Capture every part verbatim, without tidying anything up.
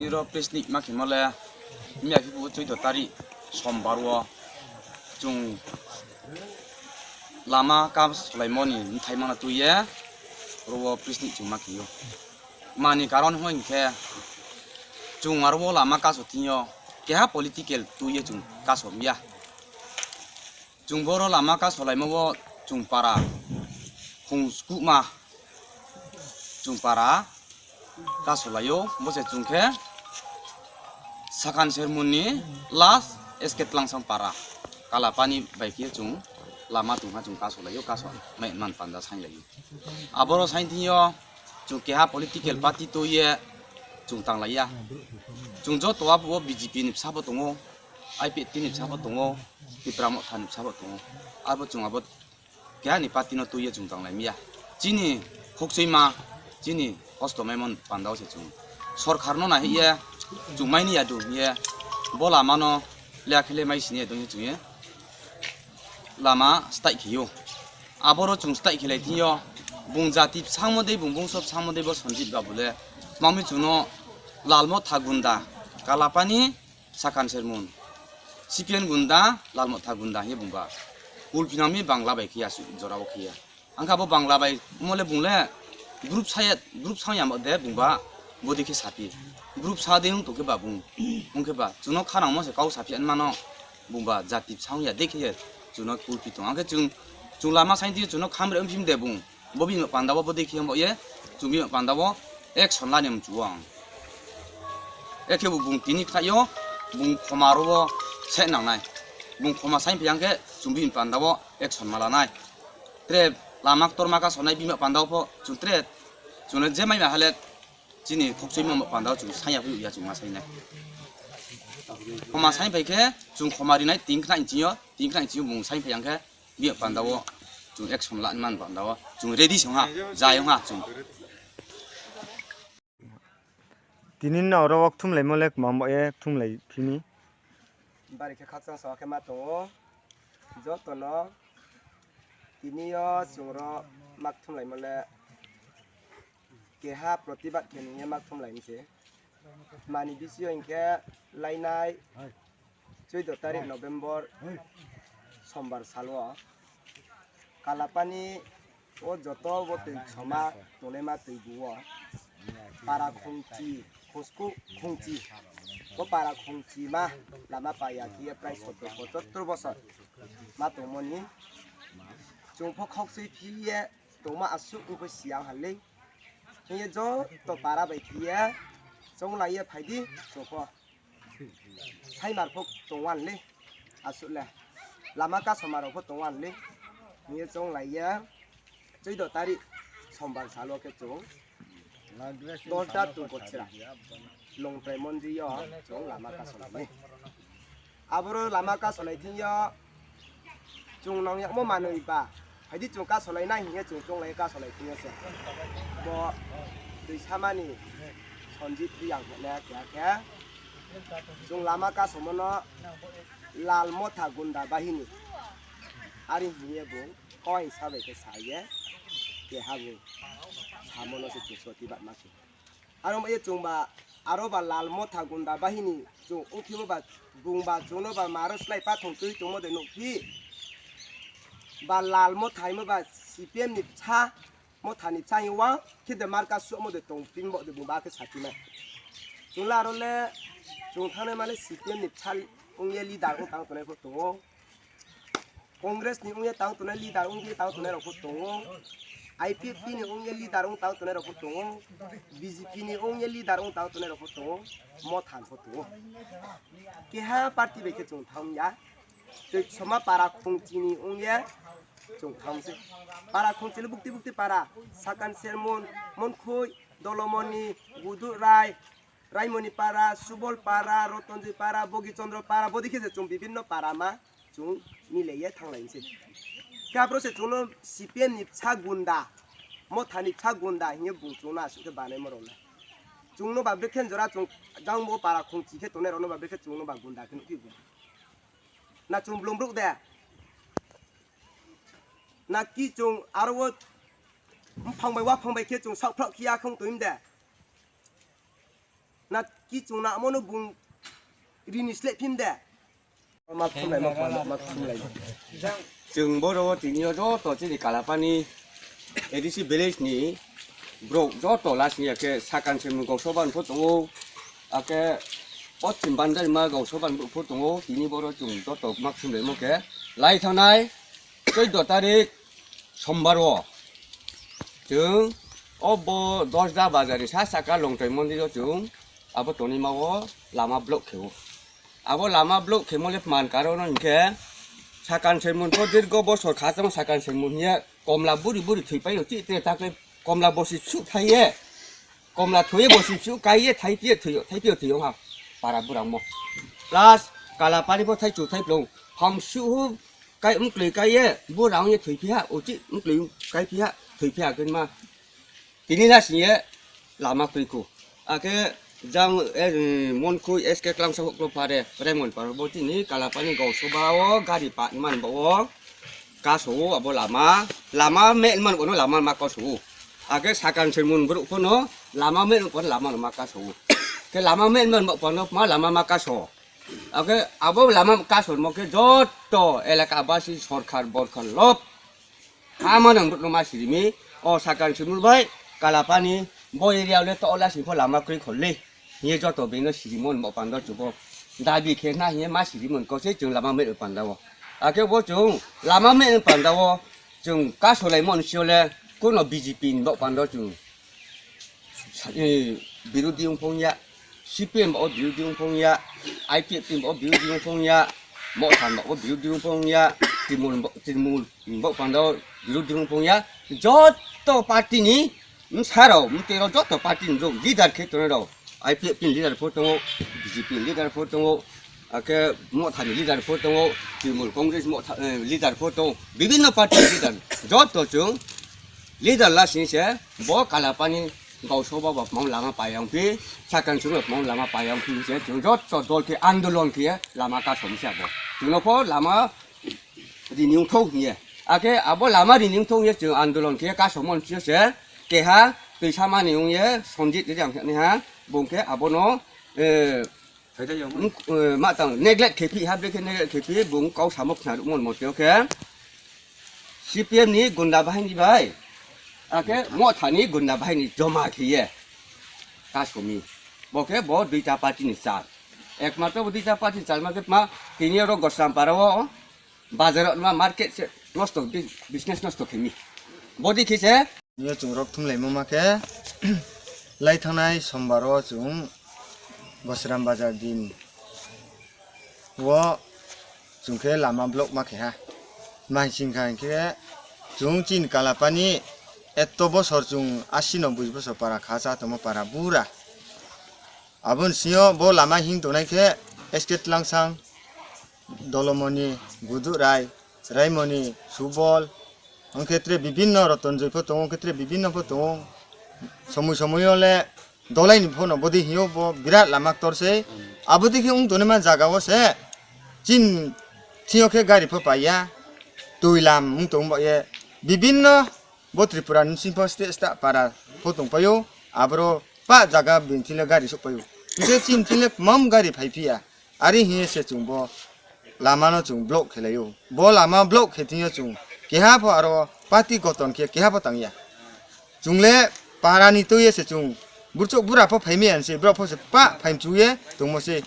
Ro press meet ma khemo le, miya phi phuh choido tarik sombar wo chung lama kasolaimo ni bthai ma no tui ye, ro wo press meet chung ma khe ou. Mani karon hing khe, chung aro wo lama kaso thing yo keha political tui ye chung kaso ya. Chung boro lama kasolaimo wo chung para khung skuhma chung para kasolai ou, bo se chung khe Sakhan Sermon ni last S K Tlangsang para Kalapani bai khe chung lama tongha chung kasolai ou, kaso mai man panda sainglai ou. Aboro saing thing yo chung keha political party tui ye chung tanglai ya. Chung joto abo wo B J P ni bsa pho tong ou, I P F T ni bsa pho tong ou, Tipra Motha ni bsa pho tong ou. Abo chung abo keha ni party no tui ye chung tanglai mi ya. Chini khokchoima, chini kosto maimo ni panda wo se chung sorkar no nai hih ye chung mai ni ya du hing ye, bo lama no le akhe le mai sini ya dong ye chung ye lama start khe ou. Aboro chung start khe lai thing yo, bung jati bsangmo dei, bung bungso bsangmo dei bo Sanjit Babu le, tma mi chung no Lalmotha gunda, Kalapani, Sakhan Sermon, C P M gunda, Lalmotha gunda hing ye bungba kulphi nang mi Bangla bai khe ya, su jora wo khe ya. Ang khe abo Bangla bai mo le bung le group sa ya, group sa ya mo de bungba bodei khe saphi. Group sa dei ong tong khe ba bung, ong khe ba chung no khanangmo se kau saphi anma no bungba jati bsa ong ya dei khe ye chung no kulphi tong. Ang khe chung, chung lama saing thing yo chung no khamre ongphi mi de bung. Bo bini panda wo bodei khe ong ba ye, chung bini panda wo action la ni mchu ang. Ekhe bo bung tini khnai yo, bung khoma ro wo se nang nai. Bung khoma saing phai yang khe chung bini panda wo action ma la nai. Tre lama ktorma kasonai bini panda wo pho chung tre, chung le je mai ma ha le chini khokchoima panda wo chung saing ya phuh ya chung ma saing nai. Khoma saing phai khe chung khoma ri nai, tini khnai ching yo, tini khnai ching yo bung saing phai yang khe bini panda wo chung action la man panda wo chung ready se ong ha, zai ong ha chung. Tini no ro wo kthumlaimo le kma bo ye kthumlai phi mi. Bari khe khakchang sa khe ma tong ou. Joto no tini yo chung ro ma kthumlaimo le keha protibad khe ni ye ma kthumlai mi se. Mani bisi yo hing khe lainai choido tarik November sombar sal wo Kalapani wo joto bo tui soma tongnaima tuibu wo para khongchi, khosku khongchi, bo para khongchi ma lama paya khe ye prai sotro pochottor bosor ma tongmo ni chung pho khaukchui phi ye tongma asuh ong pho siyang ha lei. Hing ye joto para bai khe ye chounglai ye phai di chung pho. Saimar pho tong wan lei, asuh le. Lama kasomar rao pho tong wan lei. Hing ye chounglai ye, choido tarik sombar sal wo khe chung dos da tu bochra Longtrai mondri yo chung lama kasolai mi. Aboro lama kasolai thing yo chung nang yagmo manoi ba, phai di chung kasolai nai hing ye chung chounglai ye kasolai thing yo se. Bo tuisama ni Sanjit Reang hingna keha khe chung lama kasomo no Lalmotha gunda bahini. Are hing ye bung koinsa bai khe sa ye keha bung samo no se chung protibad ma khe. Aro ba ye chung ba, aro ba Lalmotha gunda bahini chung ongphimo ba, bung ba chung no ba maro slái pathong tui tongmo de nuhphi. Ba Lalmotha hingmo ba C P M ni bsa, Motha ni bsa hing wa, khe de marka suhmo de tongphimo de bung ba khe saphi nai. Chung le aro le, chung thanngnaima le C P M ni bsa ong ye leader ong tang tongnai pho tong ou. Congress ni ong ye tang tongnai leader ong ye tang tongnai rao pho tong ou. I P F T ni ong ye leader ong tang tongnai rao pho tong ou. B J P ni ong ye leader ong tang tongnai rao pho tong ou. Motha ni pho tong ou. Keha party bai khe chung thanng ya. Tei soma para khongchi ni ong ye chung thanng se. Para khongchi le bukti bukti para, Sakan Sermon, Monkhui, Dolomoni, Gudu Rai, Raimoni para, Subol para, Rotonjoi para, Bogi Chondro para, bodei khe se chung bibinno para ma chung milai ye thannglai se. Khe aboro se chung no C P M ni bsa gunda, Motha ni bsa gunda hing ye bung chung no asuh khe banaimo rao le. Chung no ba brekhe jora chung jang bo para khongchi khe tongnai rao no ba brekhe chung no ba gunda khe nuhphi bung. Na chung blung brouh de. Na ki chung aro wo mphang bai waphang bai khe chung saohphraoh khe ya khong tong de. Na ki chung namo no bung rini sleh phim de. Ma khumlai ma, ma khumlai ma. Chung boro wo tini yo joto chini Kalapani A D C village ni brouh joto lasing ya khe Sakan Sengmon Gausoba ni pho tong ou, akhe Poschim Bandarima Gausoba ni pho tong ou, tini boro chung joto ma khumlaimo khe lai thanngnai choido tarik sombar wo chung obo Dosda bazar ni sasaka Longchoi mondir wo chung abo tongnaima wo lama block khe ou. Abo lama block khemo le tma ni karon no hing khe, Sakan Sengmon pho dirgo bosor kha tamo Sakan Sengmon hing ye komla buri buri thoipai yo, chih tre takle komla bosi suh thai ye, komla thoi ye bosi suh kai ye thaiphi ye thoi yo, thaiphi yo thoi yo ha para burangmo. Plus Kalapani pho thaichu thaiphlung, hamsuh hu kai mkloi kai ye burang ye thoiphi ha, uchih mkloi kaiphi ha, thoiphi ha khe ma. Tini na sing ye lama kroi kho. Akhe jang, eh, Monkhui S K Klangsa houhklo phare, Raimon paro bo tini Kalapani Gausoba wo gari pa man ba wo kaso ou abo lama, lama me man bo no lama ma kaso ou. Akhe Sakan Sengmon brouh pho no lama me man bo no lama no ma kaso ou. Khe lama me man bo pho no ma lama ma kaso. Akhe abo lama kaso mo khe joto elaka basi sorkar borkar lop ha manang brouh no ma siri mi, o Sakan Sengmon bai Kalapani bo area le to ola sing pho lama kroi khol le hing ye joto being no sirimo ni bo panda wo chung bo dabi khe na hing ye ma sirimo ni kau se chung lama me panda wo. Akhe bo chung lama me panda wo chung kasolaimo ni sio le kuno B J P ni bo panda wo chung sa-, eh, birodi ong phong ya, C P M bo birodi ong phong ya, I P F T bo birodi ong phong ya, Motha bo birodi ong phong ya, Trinamool bo, Trinamool bo panda wo birodi ong phong ya, joto party ni bsa rao, mtoi rao joto party ni rao leader khe tongnai rao, I P F T ni leader pho tong ou, B J P ni leader pho tong ou, akhe Motha ni leader pho tong ou, Trinamool Congress Motha, eh, leader pho tong ou, bibhinno party ni leader, joto chung leader lasing se, bo Kalapani Gausoba ba tmang lama payang phi, Sakan Sengmon tmang lama payang phi se, chung joto dol khe andolon khe lama kasom se abo. Chung no pho lama rini ong thou hing ye. Akhe abo lama rini ong thou hing ye chung andolon khe kasom mon se, keha Toisama ni ong ye Sanjit Reang khe naiha, bung khe abo no, eh, eh, ma tang neglect khe phi, ha bre khe neglect khe phi, bung kau samo khna ruhmo ni mote o khe, C P M ni gunda bahini bai, akhe Motha ni gunda bahini joma khe ye kasomi. Bo khe bo duita party ni chal. Ekmatro bo duita party ni chal ma khe tma, tini oro Gosrampara wo bazar wo ma market se nosto, business nosto khe mi. Bodei khe se. Yo chung rok thumlaimo ma khe, lai thanngnai sombar wo chung Gosram bazar din wo chung khe lama block ma khe ha. Tma hing sing kha hing khe, chung chini Kalapani eto bosor chung asi no boi bosor para kha chá tongmo para bura. Abo ni sing yo bo lama hing tongnai khe S K Tlangsang, Dolomoni, Gudurai, Raimoni, Subol, ong khe tre bibhinno Rotonjoi pho tong ou, ong khe tre bibhinno pho tong ou. Somoi somoi yo le dolai ni pho no bodei hing yo bo birat lama ktor sei. Abo dei khe ong tongnaima zaga wo se chini thing yo khe gari pho pai ya, tui lam ong tong ba ye. Bibhinno bo Tripura ni sing pho state state para pho tongpai ou, aboro pah zaga bini thing le gari souhpai ou. Hing khe chini thing le kmam gari phaiphi ya. Are hing ye se chung bo lama no chung block khelai ou. Bo lama block khe thing yo chung keha pho aro party goton khe keha pho tang ya. Chung le para ni tui ye se chung burchouh bura pho phaimai ya se, brao pho se pah phaimchu ye tongmo se.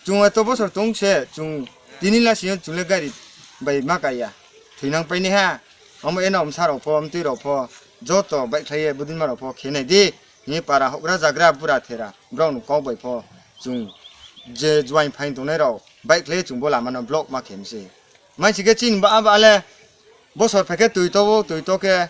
Chung eto bosor tong se, chung tini lasing yo chung le gari bai ma kai ya. Thoinang painaiha, amo eno bsa rao pho, mtui rao pho, joto baihkhlai ye bodinma rao pho khe nai di. Hing ye para houhgra zagra bura thera, brao ni kau bai pho, chung je joaing phaing tongnai rao baihkhlai ye chung bo lama no block ma khe mi se. Maisi khe chini ba, ba le bosor phai khe tui to ou, tui to khe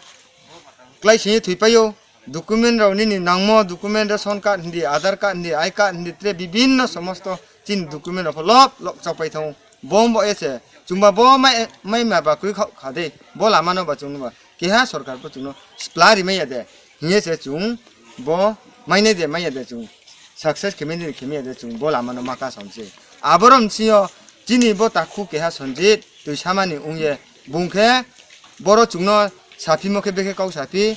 klái sing ye thoipai ou. Document rao nini nangmo document, ration card hing di, Aadhaar card hing di, I card hing di, tre bibhinno somosto chini document rao pho lop lop chapai thanng ou. Bo ong bo ye se, chungba bo mai, mai ma ba kroi khaoh kha dei, bo lama no ba chung no ba keha sorkar pho chung no sipla ri mai ya de, hing ye se chung bo mai nai de, mai ya de chung success khe mai nai de, khe mai ya de chung bo lama no ma kasom se. Aboro bsing yo chini bo takhu keha Sanjit Toisama ni ong ye, bung khe boro chung no saphimo khe bekhe kau saphi.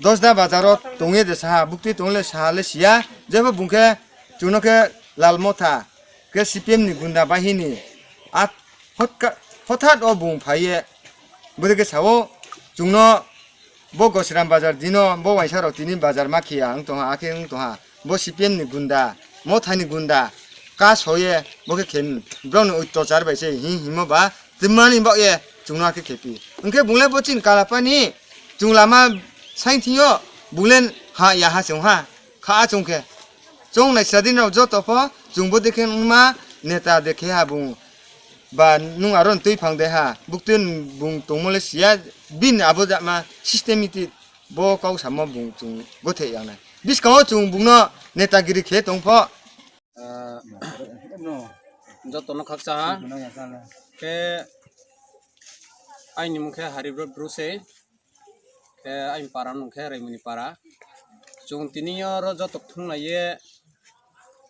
Dosda bazar wo tong ye de saha, buktui tong le saha le si ya, jepho bung khe chung no khe Lal Motha khe C P M ni gunda bahini, a, hotka-, hothat wo bung phai ye, bodei khe sa ou, chung no bo Gosiram bazar di no, bo uaingsa rao tini bazar ma khe ya ong tong ha, akhe ong tong ha, bo C P M ni gunda, Motha ni gunda, kaso ye, bo khe khe, brao ni oittochar bai se hing hingmo ba, tma ni baoh ye, chung no akhe khe phi. Ong khe bung le bo chini Kalapani, chung lama saing thing yo, bung le ha ya ha se ong ha, kha a chung khe. Chung naisa di nrao joto pho, chung bodei khe ongma, neta de khe ha bung, ba nung aro ni tuiphang de ha, buktui bung tongmo le si ya, bini abo jama systematic bo kau samo bung chung gothe yang nai. Buskang wo chung bung no netagiri khe tong pho. Joto no khakchang ha. Khe aini mung khe Haribrot Bru se. Khe aini para mung khe Raimoni para. Chung tini yo ro joto kthunglai ye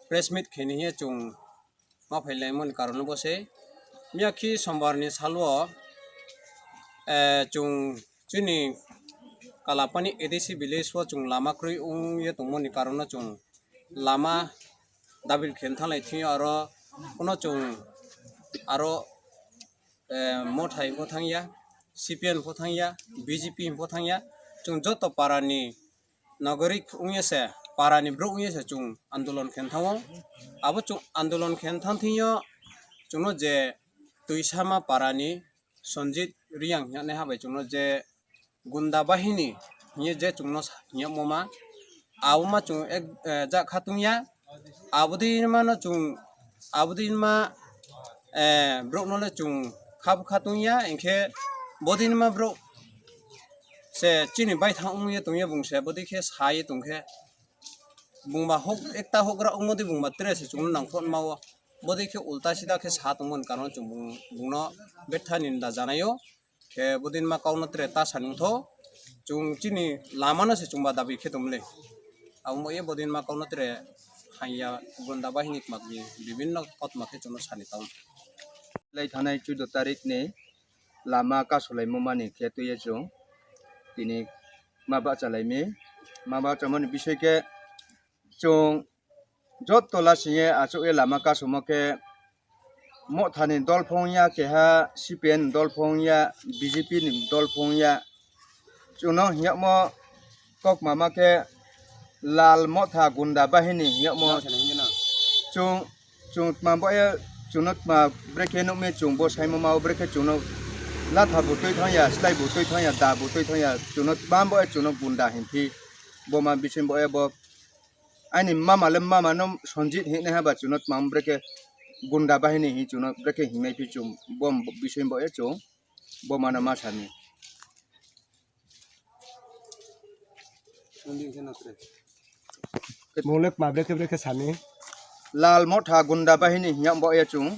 press meet khe ni hing ye chung ma phailaimo ni karon no bo se. Miyakhe Sombar ni sal wo, chung chini Kalapani A D C village wo chung lama kroi ong ye tongmo ni karon no chung lama dabil khe thanglai thing yo aro, kuno chung aro, Motha hing pho thanng ya, C P M hing pho thanng ya, B J P hing pho thanng ya, chung joto para ni nagorik ong ye se, para ni brouh ong ye se chung andolon khe thanng ou. Abo chung andolon khe thanng thing yo, chung no je Tuisama para ni Sanjit Reang hing yagnaiha bai chung no je gunda bahini hing ye je chung no hing yagmo ma, abo ma chung ek, ja khatung ya, abo dei ma no chung, abo dei ma, brouh no le chung kha bo khatung ya, hing khe bodei ma brouh se chini baithang ong ye tong ye bung se bodei khe sa ye tong khe, bungba ekta houhgra ongmo dei bungba tre se chung no nangkhruhma wo, bodei khe ulta sida khe sa tongmo ni karon chung bung no betha ni nda janai ou. Khe bodei ma kau no tre ta sa nung thou, chung chini lama no se chungba dabi khe tong le. Abo mo ye bodei ma kau no tre hang ya, gunda bahini kma ni bibhinno kautma khe chung no sa ni tong. Lai thanai chuido tarik ni lama kasolaimo mani khe tui ye chung tini ma bahchalai mi. Ma bahchamo ni bisoi khe chung joto lasing ye achouh ye lama kasomo khe Motha ni dol pho ong ya, keha C P M ni dol pho ong ya, B J P ni dol pho ong ya. Chung no hing yagmo kautma ma khe Lal Motha gunda bahini hing yagmo. Chung, chung tma bo ye, chung no tma brekhe nuh mi chung bo saimo ma wo brekhe chung no latha bo tui thanng ya, slái bo tui thanng ya, da bo tui thanng ya, chung no tma bo ye chung no gunda hing phi. Bo ma bising bo ye bo aini mama le mama no Sanjit hing naiha ba chung no tma brekhe gunda bahini hing chung no brekhe hing nai phi chung bo bising bo ye chung bo ma no ma sa mi. Bung le kma brekhe brekhe sa mi. Lal Motha gunda bahini hing yag bo ye chung.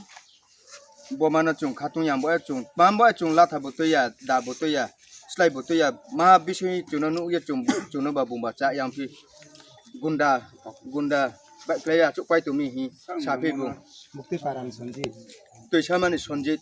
Bo ma no chung khatung ya bo ye chung. Tma bo ye chung latha bo tui ya, da bo tui ya, slái bo tui ya. Ma bising chung no nuh ye chung, chung no ba bungba chá yang phi. Gunda, gunda, baihkhlai ya, achouhpai tong mi hing sa phi bung. Tuisama ni Sanjit.